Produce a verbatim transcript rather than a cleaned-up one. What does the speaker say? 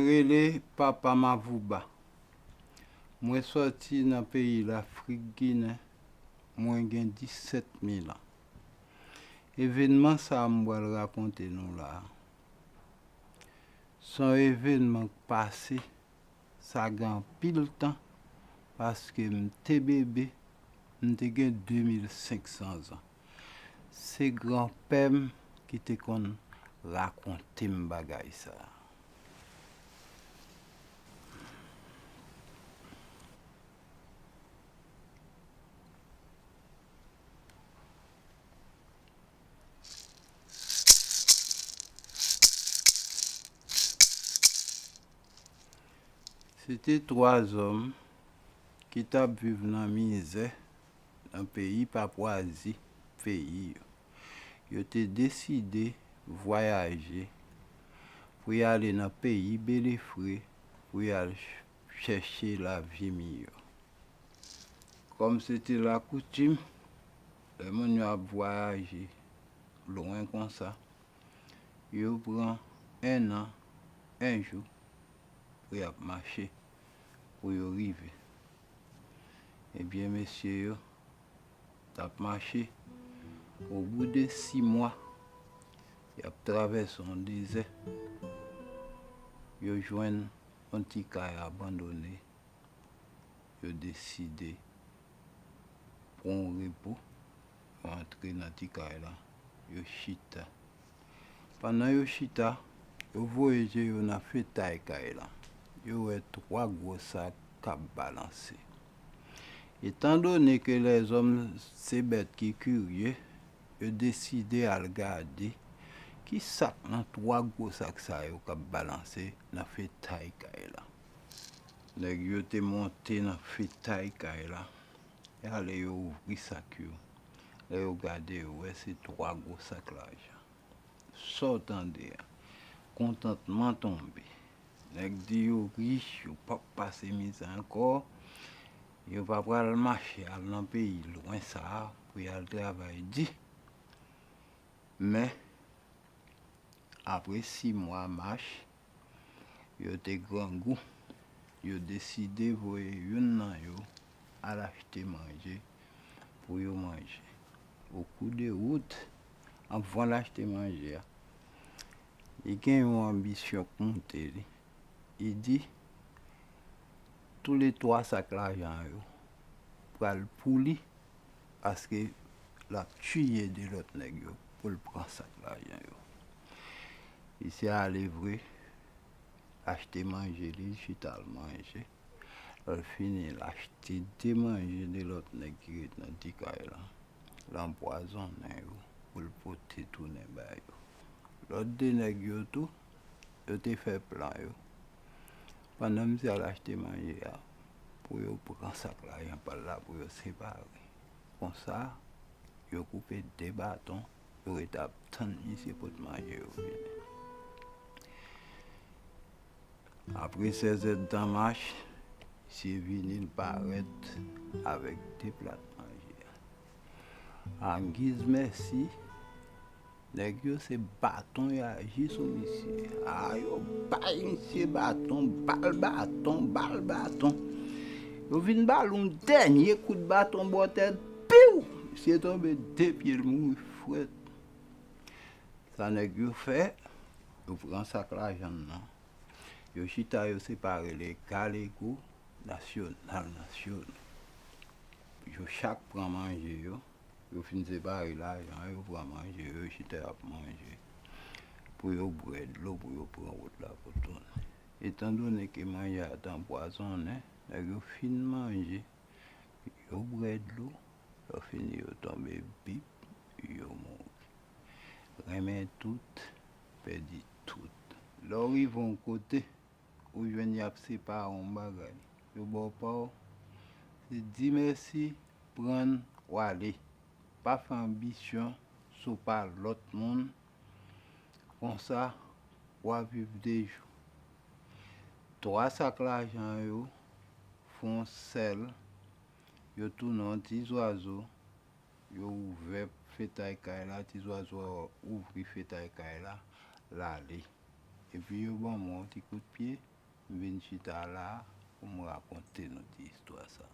Rele Papa Mavouba. Mwen sòti nan peyi Lafrik Ginen. Mwen gen disèt mil an. Evènman sa a m pral rakonte nou la a, se yon evènman k pase, sa gen anpil tan, paske m te bebe, m te gen de mil senk san zan. Se granpè m ki te konn rakonte m bagay sa a. Se te twa zòm ki t ap viv nan mizè nan peyi Papwazi, peyi yo. Yo te deside vwayaje pou y ale nan peyi Belefre pou y al ch-, chèche lavi miyò. Kòm se te lakoutim, lè moun yo ap vwayaje lwen konsa, yo pran en an, en jou pou y ap mache pou yo rive. Ebyen, mesye yo t ap mache, obou de sis mwa, y ap travèse yon dezè, yo jwenn yon ti kay abandone. Yo deside pran yon repo, yo antre nan ti kay la, yo chita. Pandan yo chita, yo voye je yo nan fetay kay la. Yo wè twa gwo sak k ap balanse. Etandone ke lèzòm se bèt ki kirye, yo deside al gade ki sak nan twa gwo sak sa yo k ap balanse nan fetay kay la. Nèg yo te monte nan fetay kay la. E ale yo ouvri sak yo. Lè yo gade, yo wè se twa gwo sak lajan. Sa w tande a, kontantman tonbe. Nèg di yo rich, yo p ap pase mizè ankò. Yo pa pral mache al nan peyi lwen sa a pou y al travay di. Men, apre sis mwa mach, yo te grangou. Yo deside voye youn nan yo al achte manje pou yo manje. Au cours de route, anvan l achte manje a, li gen yon anbisyon k moute li. Li di, toulètwa sak lajan yo pral pou li, paske l ap tiye de lòt nèg yo pou l pran sak lajan yo. Misye ale vre, l achte manje li, l chita al manje. Lè l fini, l achte de manje de lòt nèg ki ret nan ti kay la. L anpwazonnen yo pou l pote tounen ba yo. Lòt de nèg yo tou, yo te fè plan yo. Pandan misye al achte manje a, pou yo pran sak lajan pa l la pou yo separe. Konsa, yo koupe de baton, yo rete ap tann misye pot manje yo vini. Apre sèzèdtan mach, misye vini, l parèt avèk de plat manje a. Angiz mèsi, nèg yo se baton y aji sou misye. A, yo bay misye baton, bal baton, bal baton. Yo vin ba l yon dènye kout baton bò tèt, piw! Misye tonbe de pye, l mouri frèt. Sa nèg yo fè, yo pran sak lajan nan. Yo chita, yo separe l egal ego, nasyonal, nasyonal. Yo chak pran manje yo, yo fin separe lajan, yo pran manje yo, yo chita y ap manje. Pou yo bwè dlo, pou yo pran wout la pou tounen. Etandone ke manje a te anpwazonnen, nèg yo fin manje, yo bwè dlo, lè fini yo tonbe bip, yo mouri. Renmen tout, pèdi tout. Lè w rive yon kote, ou jwenn y ap separe yon bagay, yo ba w pa w, se di mèsi, pran l, w ale. Pa fè anbisyon sou pa lòt moun, konsa w a viv de jou. Twa sak lajan yo fè yon sèl, yo tounen yon ti zwazo, yo ouvè fetay kay la, ti zwazo a ouvri fetay kay la, l ale. Epi yo ban mwen yon ti kout pye, vin chita la pou m rakonte nou ti istwa sa.